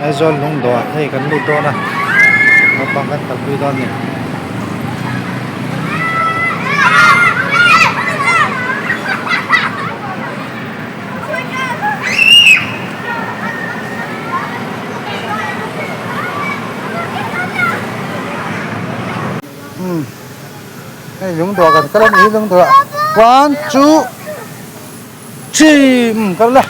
Aizawl lungdawh hei kan lut dawn a naupang kan kalpui dawn a ni. Umm hei lungdawh kan kal a ni hi lungdawh one two three umm kal la.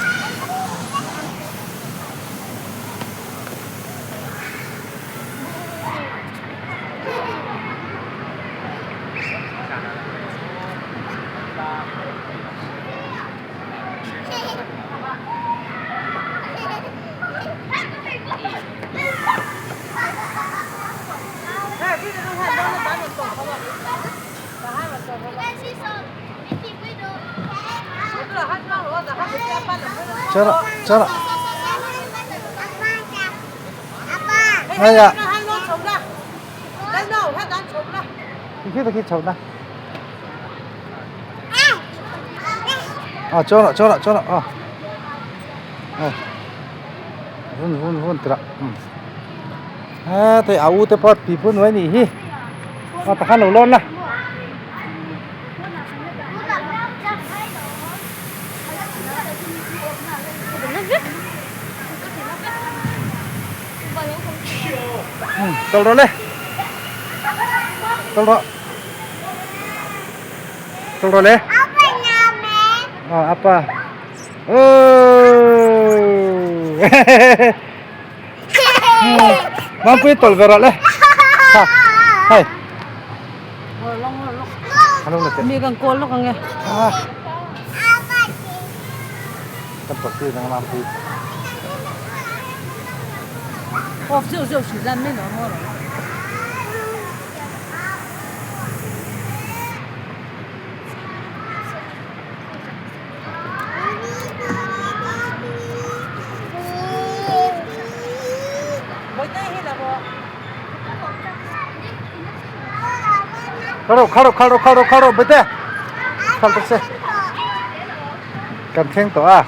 Chara chara ai à khi khi chho na à cho nó cho nó cho nó à à vun vun vun tira a te a u te pawh tih pui nuai nih hi a takhan lo lawn la. Kal rawh le kal rawh kal rawh le apa oh Mampui tawlh ve rawh le. Ha. Hei. Hello le te. Mi kan kawl lawk ang e. Ah. Kan tawlh tir ang Mampui. Off zeuh zeuh hrilh lan mai lo maw lo. Kharo kharo kharo kharo kharo bete khal tak se kan thleng tawh a.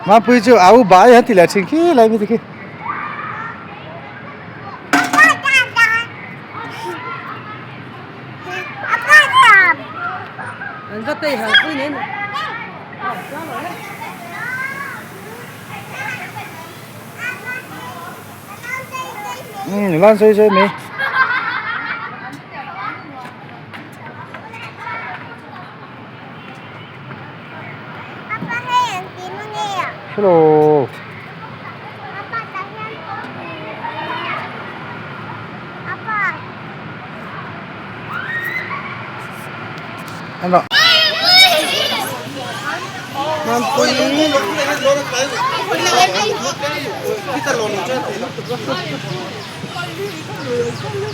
Mapui chu au bai han ti leh thin khi lai mi te khi. Ừ, lan suy suy mi. Hello. Ano?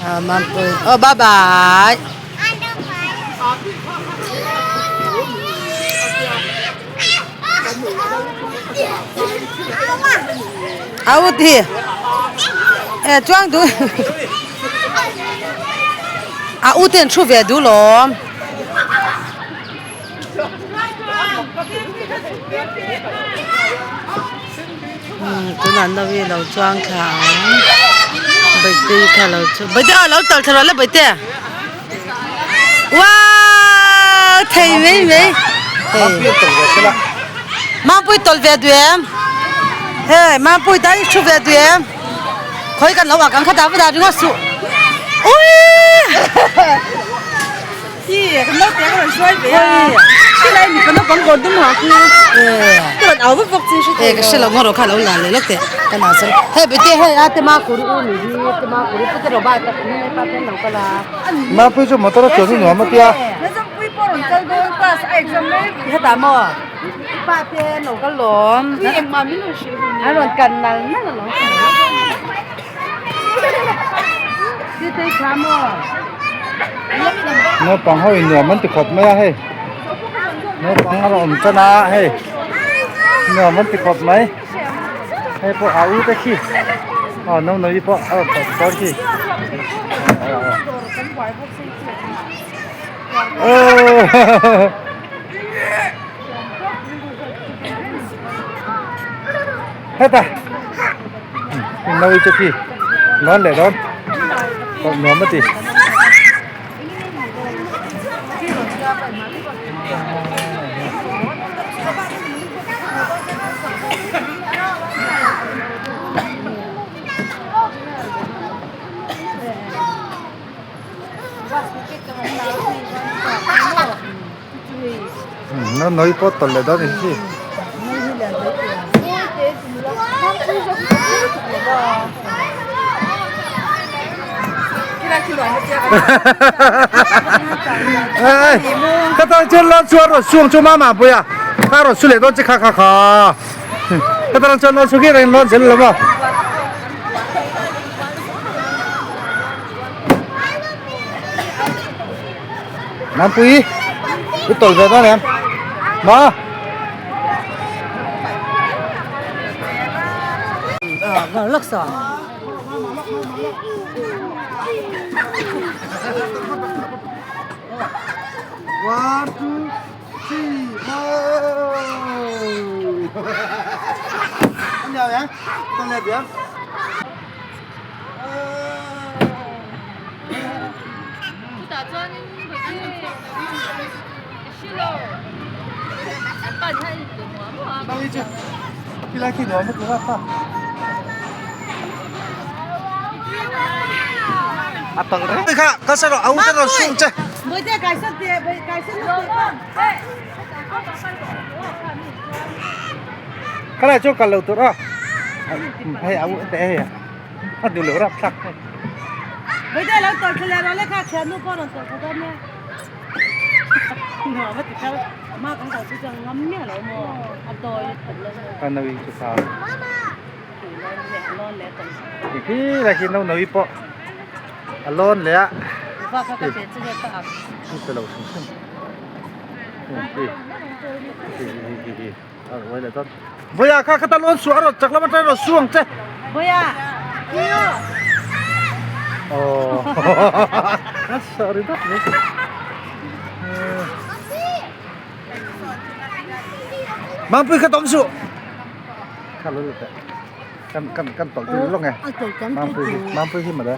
Ah, Mampui. Oh, bye bye. Au thì e chuang du a u ten thu ve du lom tunah nawi lo chuang thla ang bawihte kha lo chu bawihte aw lo tawlh thla rawh le bawihte wow thei mai mai hei mangpui tawlh ve duh em hei mangpui dai thu ve duh em khawi kan lo ak ang kha dah va dah ringawt suh ui. E ka hrelo ngaw rawh kha lo la leh lawk teh ka na sawn hei bete hei a te makuri u ni hi te makuri pu te robert a ni pa ten lo kal a. Mapui chu motor a chuan hi nuam a tia. Hetah maw i pa te an lo kal lawm an rawn kan nal nal alawm Naupang ho in nuam an ti khawp mai a hei naupang a awm tan a hei nuam an ti khawp mai. Hei pawh a u te khi aw no no-i pawh a rawn tawlh dawn khi aw Heta no-i chu khi lawn leh dawn tawlh nuam a ti. Noi pawh tawlh leh dawn a ni hi. Ka tan chuan lo chuan rawn suang chu mama pui a kha rawn su leh dawn che kha kha kha ka tan chuan lo su khi reng lawn zel lo maw. Nampui i tawlh ve dawn em ma. One, two, three, go! Anh nhờ em, con nghe tiếng. Khi lai khi nó mất cái ta. À tầng đấy. Kha, có sao rồi, ông rồi xuống chơi. Cái này cho cả lầu tụi đó. Hay ông té hay à? A duh loh rapthlak hei. Vawidaih lo tawlh thla leh rawh le kha thiannu pawh rawn tawlh thla dawn nia. Nuam a ti kher ma kan kal chu chuan ngam miah lo maw a dawi lutuk lo maw. Ka nawi chu kha. Lawn leh lawn leh tawlh. Ti khi lai khi no nawi pawh a lawn leh a. Va kha ka che chu nge ka ak. Chu pe lo hrim hrim. Ti ti ti ti. Vawiah kha ka ta lawn suah a rawn chak lam atang rawn su ang che. Vawiah kiu. Aww a sorry deuh mai. Mangpui kha tawm suh. Kha lo teh. Kan kan kan tawlh tir lawk nge. Mangpui hi mangpui hi mawle.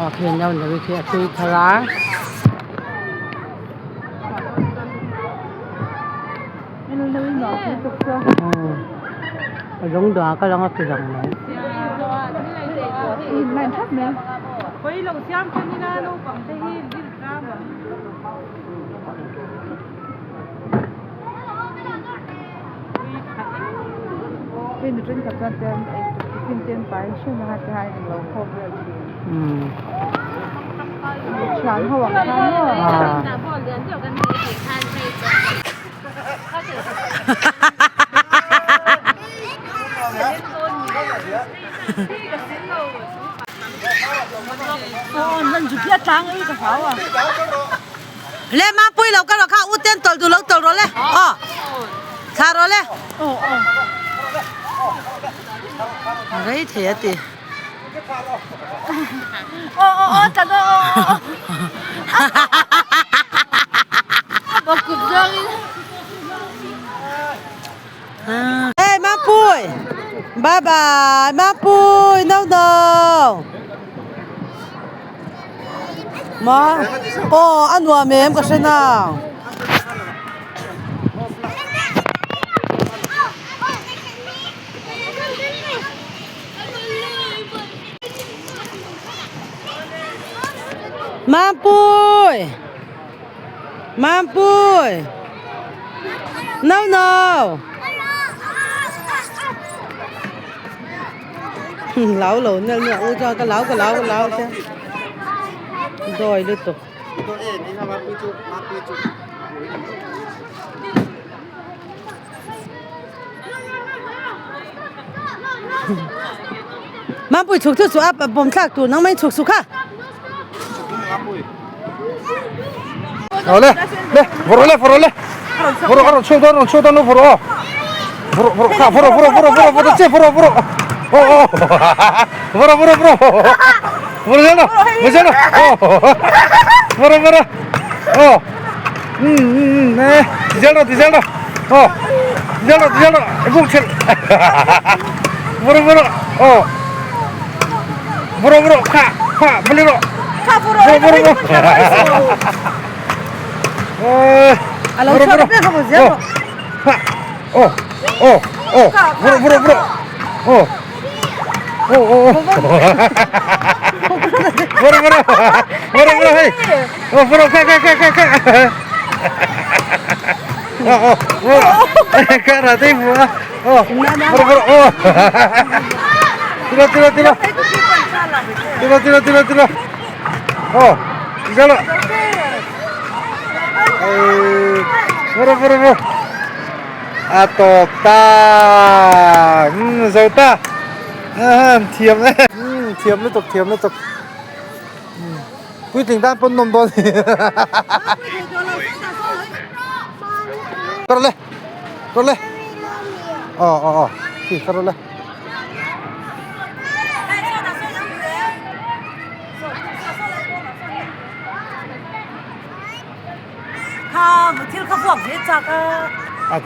Aw khi no no khi a tui thar a. A lung dawh ka lang a ti lang mai. Le mapui lo ka rawh kha u ten tawlh duh lo tawlh rawh le aw thlah rawh le a rei thei a ti Hey mapui bye bye mapui no no. Ma aw a nuam em ka hre nang. Mampui Mampui. No no. Lau lo nel nel u chuan ka lau ka lau ka lau che. Dawi lutuk. Mampui chhuk chu chu a bawm thlak tur nang mai chhuk chhuk kha. Ole, le, voro le, voro le. Voro aro chho don, chho don voro. Voro voro kha voro voro voro voro voro che voro voro. Oh oh. Voro voro voro. Voro jano, voro jano. Oh. Voro voro. Oh. Eh, ti zel ro, oh, ti zel ro, ti zel ro, buk chel. Voro voro, oh. Voro voro, kha, kha, bali ro. Kha voro, voro voro. Eh, Alo voro chho voro. pe kha bo zel Oh, ro. kha, oh, oh, oh, voro voro voro. Oh. Oh, oh, oh. Voro voro. Voro voro, hey. Oh, voro, kha, kha, kha, kha, kha. Oh, oh, voro. Kha ra te voro. Oh, voro voro. Oh. Tira, tira, tira. Tira, tira, tira, tira. Oh, tira. Eh, voro voro voro. A tawp ta. Zo ta. Thiam e. Thiam lutuk, thiam lutuk. Puitling tan pawn nawm dawn. Ka rawh le. Ka rawh le. Aw aw aw. Khi ka rawh le. Kha thil kha vuak ve chak a. A.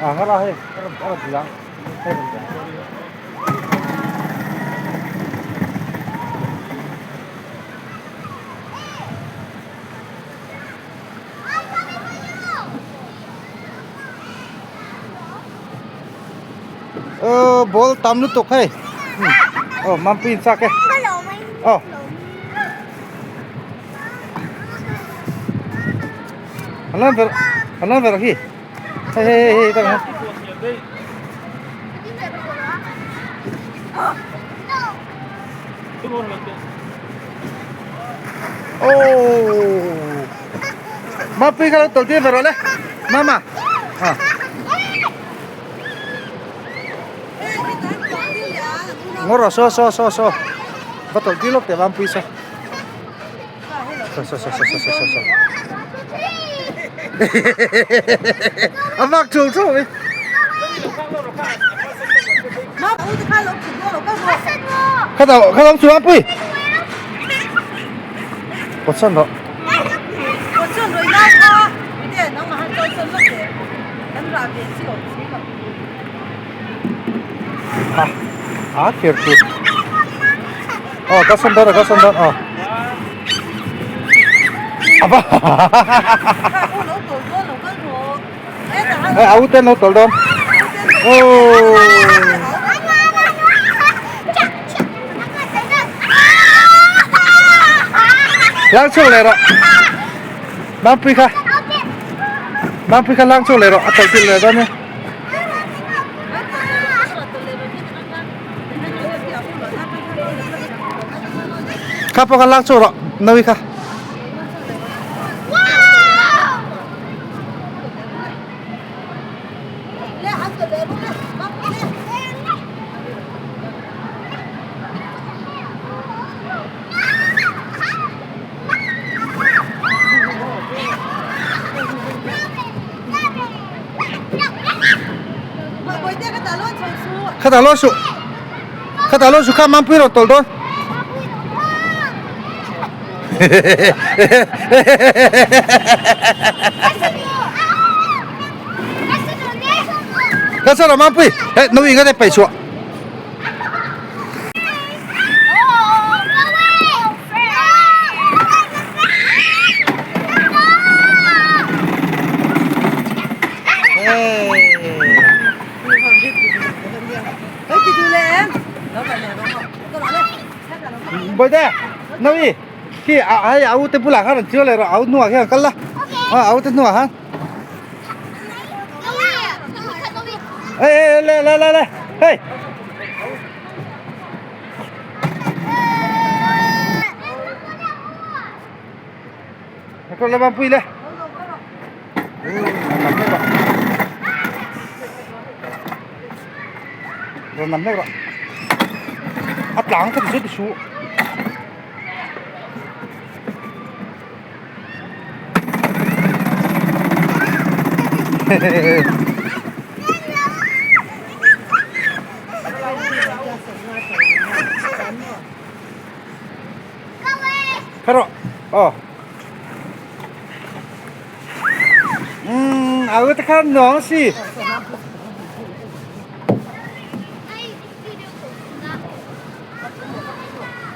A nga la hei a rawn a rawn ti ang hei rawn ti ang. Ơ ball tam lutuk hei. Oh Mampui in chak e. Oh. An ver an ver hi. Hei hei hei hei tak. Oh. Mampui kha lo tawlh tir ve rawh le. Mama. Ah. Ngaw rawh saw saw saw saw. Va tawlh tir lawk teh Mampui saw. Saw saw saw saw saw saw saw. A vak thul thul mai. Kha tao kha tao chu Mampui. Kawt sawn rawh. Kawt sawn rawh i nau kha. Mite nangmah han chawi sawn lawk teh. Kan rah ve chi awm si lo. Ha a kher chu. Aw ka sawn dawn a ka sawn dawn aw. A va. Hei a u ten lo tawl dawn. Oh. Lang chhuak leh rawh. Mampui kha. Mampui kha lang chhuak leh rawh. A tawlh tir leh dawn e. Kha pawh kha lang chhuak rawh. Nawi kha. Kha ta lo su kha ta lo su kha mampui rawh tawlh dawn. Ka saw lo mampui eh no inga te pai chhuah. Bawihte Nawi khi hei a ute bulah khan rawn chiu leh rawh a u hnungah khian kal la a ute hnungah khan ê ê le le le le hei Kau le mampui le. Rồi nằm đây rồi. A tlang kha ti su. Kha rawh aw umm a te kha nuam a si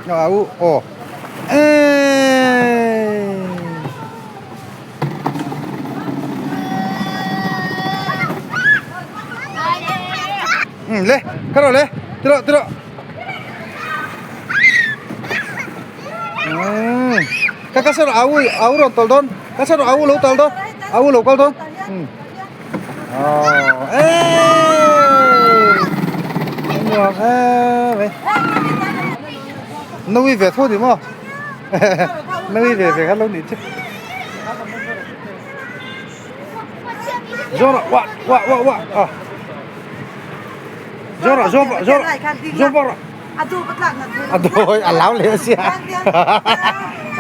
a u aw eeii umm le kha rawh le ti rawh ti rawh. Ka ka sar au au rawn tawlh dawn ka sar au lo tawlh dawn au lo kal dawn aw eeii nuam em mai nawi ve tho ni maw nawi ve ve kha lo nih chu zawng rawh wah wah wah wah ah. Zo rawh zo zo zo bawk rawh. A dawi a hlau leh sia.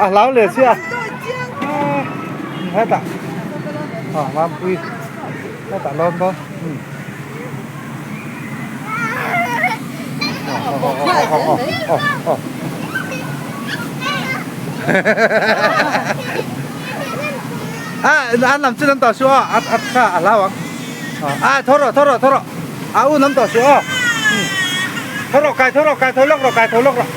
A hlau leh sia. Hetah. Aw Mampui. Hetah lawn dawn. Aw aw aw. A an lam chu lam tawh suh aw a a kha a hlau ang. A tho rawh tho rawh tho rawh a u lam tawh suh aw. Tho rawh kai tho rawh kai tho lawk rawh kai tho lawk rawh.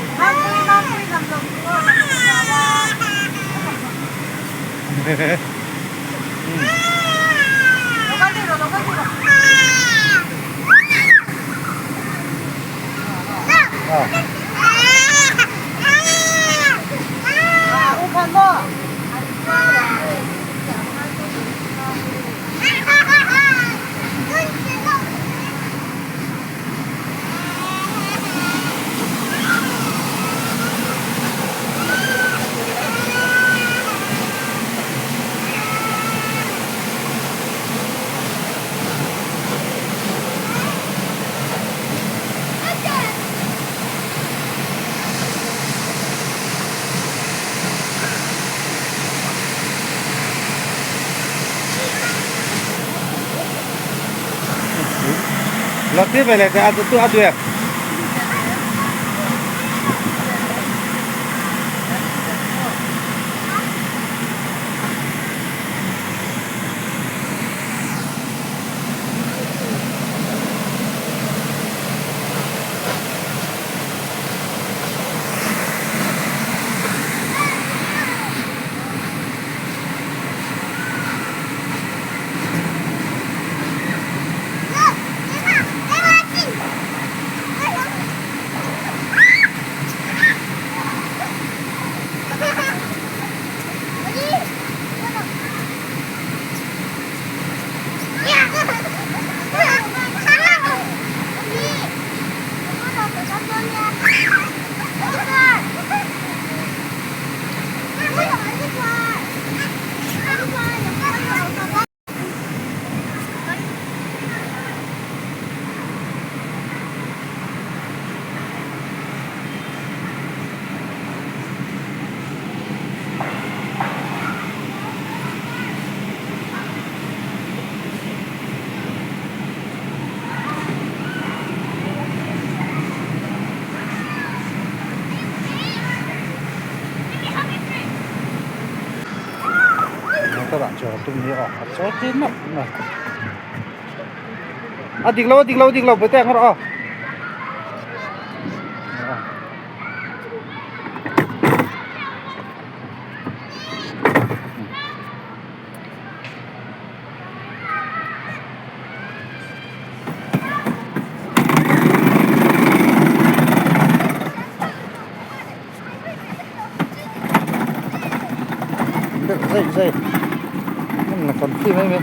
Lo ti ve le a tu a duek. A dik lo a dik lo a dik lo bawihte ang rawh aw. zai zai hmun kan khi mai mai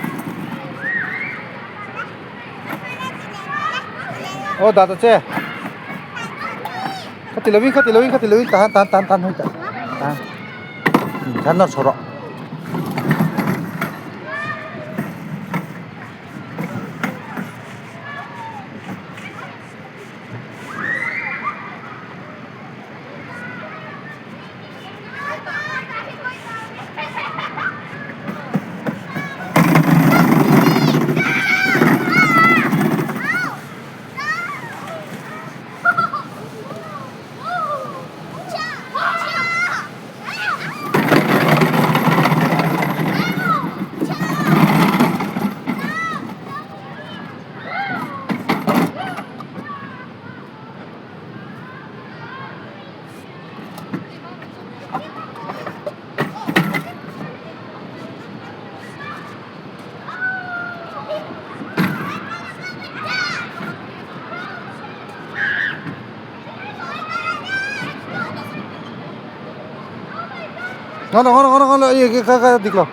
aw dah ta che khati lovin khati lovin khati lovin tahan tahan tahan tahan tahan tahan tahan nawr chho rawh. Ngaw rawh ngaw rawh ngaw rawh ih kha kha dik lo.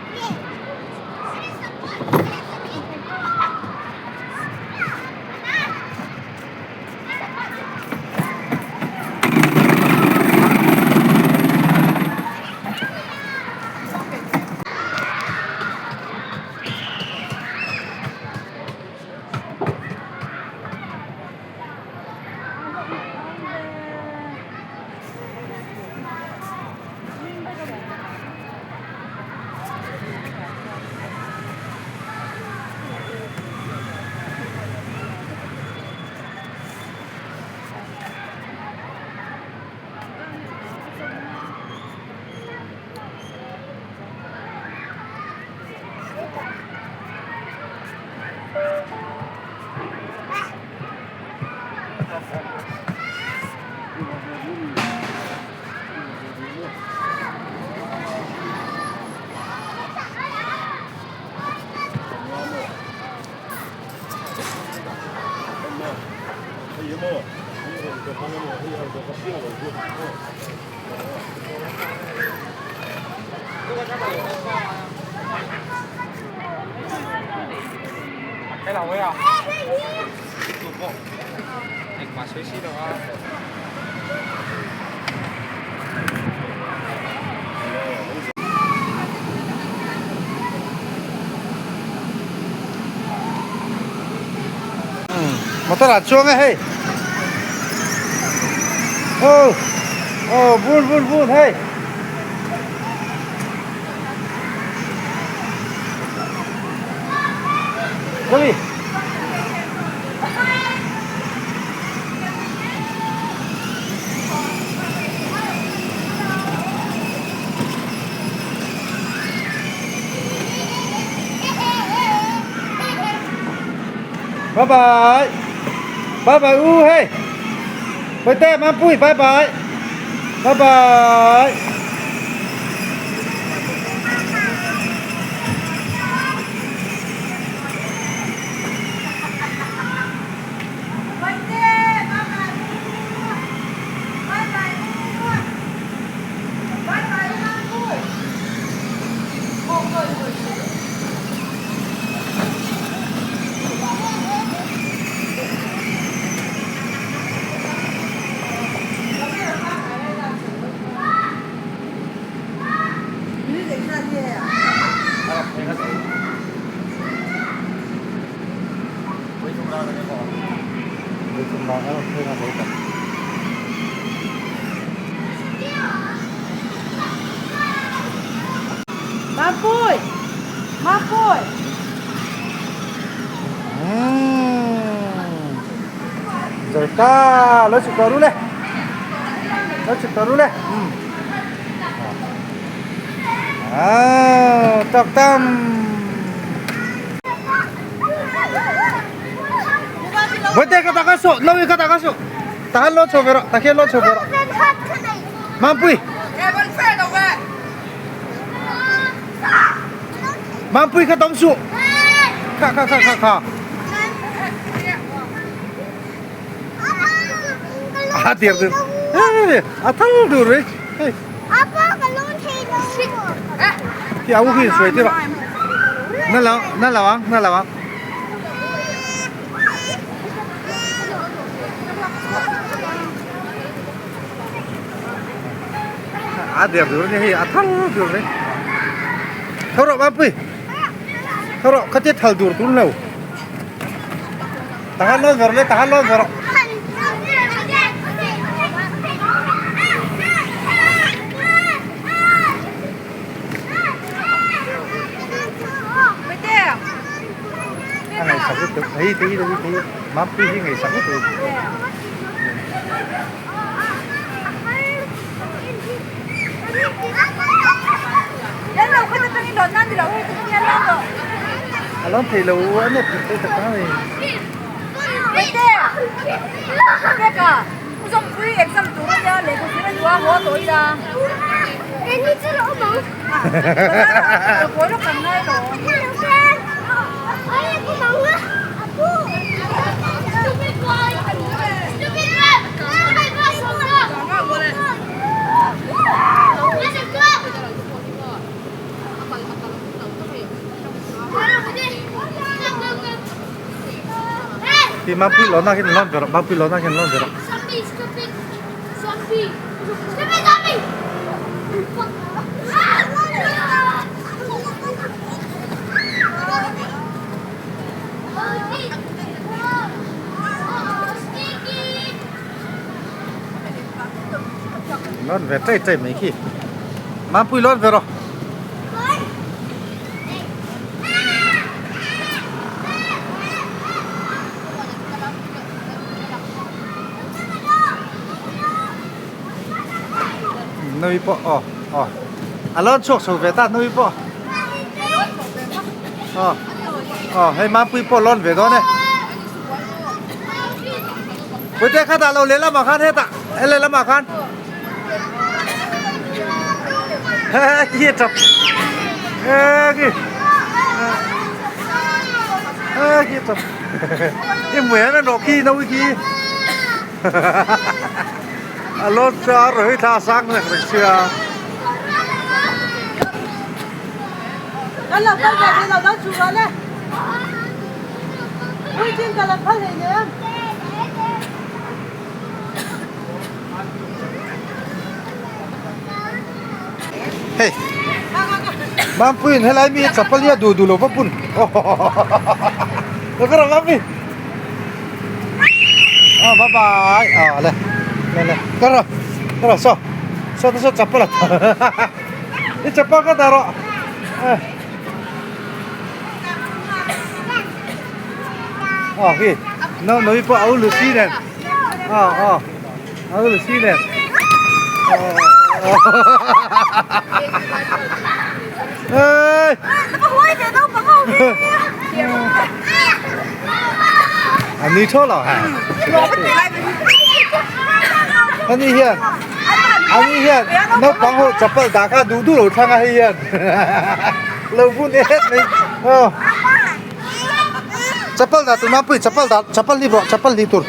Motor ah chuang e hei oh oh vun vun vun hei Gabi Bye bye. Bye bye u hey. Bye te Mampui bye bye. Bye bye. Mampui! Mampui! Rồi ta lấy chụp tờ lên. Lấy chụp tờ lên. À, tập tâm. Với tên các ta số, lâu các ta số. Ta lo cho về rồi, ta kia lo cho về rồi. Mampui. Mampui kha tông su. Kha kha kha kha kha. À tiệt rồi. À thằng đủ rồi. Apa kalau thei lo? Khi a u khi in sawi tir a. Na lo na lo ang na lo ang. A der dur ni hei a thal dur ni. Tho rawh Mampui. Tho rawh khatia thal dur tur lo. Tahan lawn ve rawh le tahan lawn ve rawh. A ngaihsak lutuk hei te hi te hi Mampui hi ngaihsak lutuk. A lawm thei lo a nep thei thei tak tak a ni. Thì Mampui lawm na khian lawm ve rawh Mampui lawm na khian lawm ve rawh. Lawm ve chei chei mai khi. Mampui lawm ve rawh. Nui pawh aw aw a lawn chhuak chho ve ta nui pawh aw aw hei Mampui pawh lawn ve dawn e Puite kha dah lo lehlamah khan hetah he lehlamah khan he he khi a tap he khi he khi a tap i hmu em em rawh khi no khi a lawn chu a rawi thla sang reng reng sia. Kan lo kal ve thei lo dang chu rual e. Puitling ka lo phal hlei nem. Hei Mampuiin helai mi hi chapal hi a duh duh lo va bun Ka rawh Mampui Aw bye bye Aw le le le ka rawh ka rawh saw saw te saw chapal a i chapal ka dah rawh Aw khi no noi pawh a u Lucy nen aw aw a u Lucy nen A nui tho lo ha Ani hian ani hian naupang ho chapal dah kha duh duh lo thlang a hei hian lo bun et mai aw. Chapal dah tur Mampui chapal dah chapal ni rawh chapal ni tur.